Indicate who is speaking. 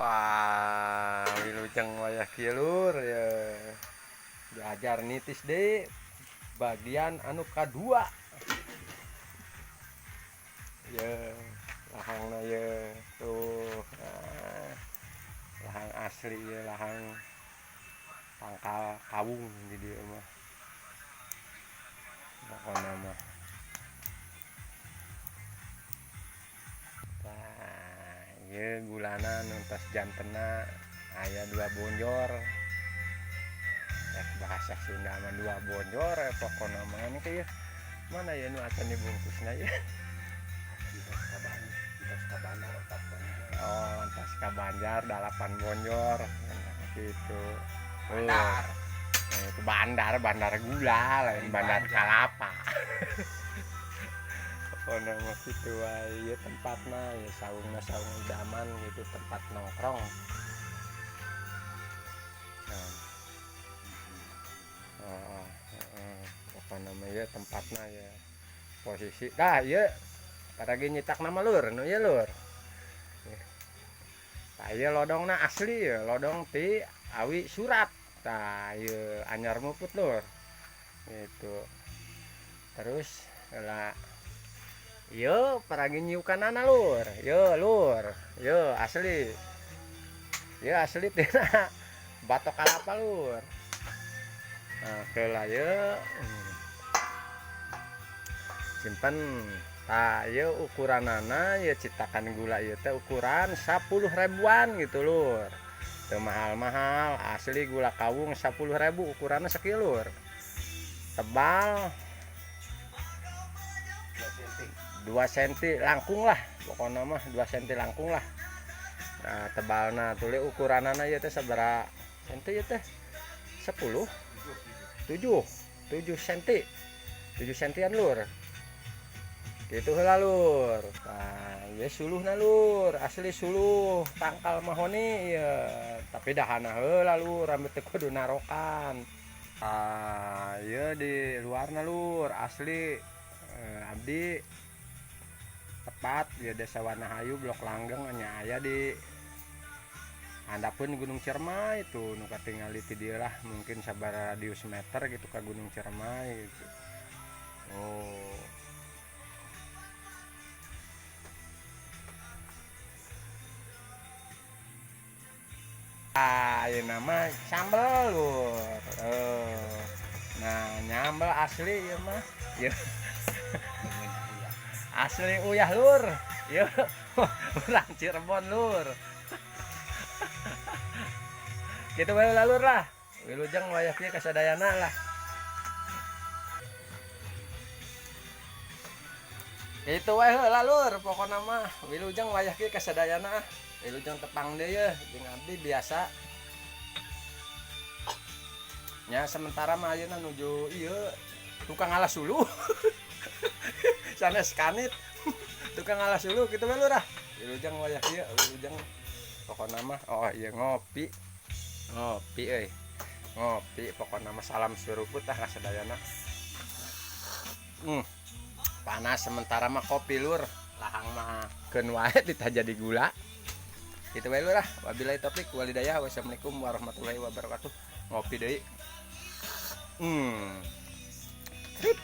Speaker 1: Wah, wilujeng wayah kieu lur ya. Diajar nitis deui bagian anu kadua. Ya, lahangna ye tuh. Nah, lahang asli ya, lahang tangkal kawung di dieu mah. Pokona mah. Nah, ieu gulana nu tos jantena aya 2 bonjor. Rek bahasa Sunda mah 2 bonjor ya, pokona mah ini teh mana ya nu acan dibungkusna ya.
Speaker 2: Ditos ka Bandar 4 bonjor.
Speaker 1: Oh, tas ka Banjar 8 bonjor. Nah, gitu.
Speaker 2: Bandar.
Speaker 1: Oh, itu bandar, bandar gula, lain bandar
Speaker 2: Banjar.
Speaker 1: Kalapa. Pokona mah kitu wae ieu tempatna ya, saungna saung idaman gitu, tempat nongkrong. Nah. Oh, heeh. Pokona mah ieu tempatna ya. Posisi dah ieu paragi nyitak nama lur, nu ieu lur. Tah ieu lodongna asli ya, lodong ti awi surat. Tah ieu anyar muput lur. Gitu. Terus lah ieu paragi nyiukanana lur. Ieu lur, ieu asli. Ieu asli tina batok kalapa lur. Nah, keula ieu. Simpen. Tah ieu ukuranana ieu citakan gula ieu teh ukuran 10 ribuan gitu lur. Teu mahal-mahal, asli gula kawung 10.000 ukuranna sakieu lur. Tebal 2 senti langkung lah, pokona mah 2 senti langkung lah. Nah, tebalna tuluy ukuranana ieu teh sabaraha senti ieu teh? 10? 7. 7 senti. 7 sentian lur. Gitu heula lur. Nah, ieu suluhna lur, asli suluh tangkal mahoni ieu. Tapi dahana heula lur, rambut teh kudu narokan. Ah, ieu di luarna lur, asli abdi tepat di Desa Wanahayu Blok Langgeng nya aya di handapeun Gunung Ciremai itu nu katingali ti dieu lah, mungkin sabaraha radius meter gitu ka Gunung Ciremai gitu. Oh. Ah, ieu nama sambel lur. Nah, nyambel asli ieu mah. Ieu. Asli uyah lur. Ieu urang Cirebon lur. Kitu bae lah lur lah. Wilujeng wayah kieu kasadayana lah. Kitu wae heula lur pokona mah. Wilujeng wayah kieu kasadayana. Wilujeng tepang deui ye jeung abdi biasa. Nya sementara mah ayeuna nuju ieu tukang alas suluh. Sanes kanit. Tukang alas suluh kitu bae lur ah. Wilujeng wayah kieu, wilujeng pokona mah oh ieu ngopi. Ngopi euy. Ngopi pokona mah salam suruput ah kasadayana. Panas sementara mah kopi lur. Lahang mah keun wae ditah jadi gula. Kitu bae lur ah. Wabillahi taufik wal hidayah. Wassalamualaikum warahmatullahi wabarakatuh. Ngopi deui. Trip.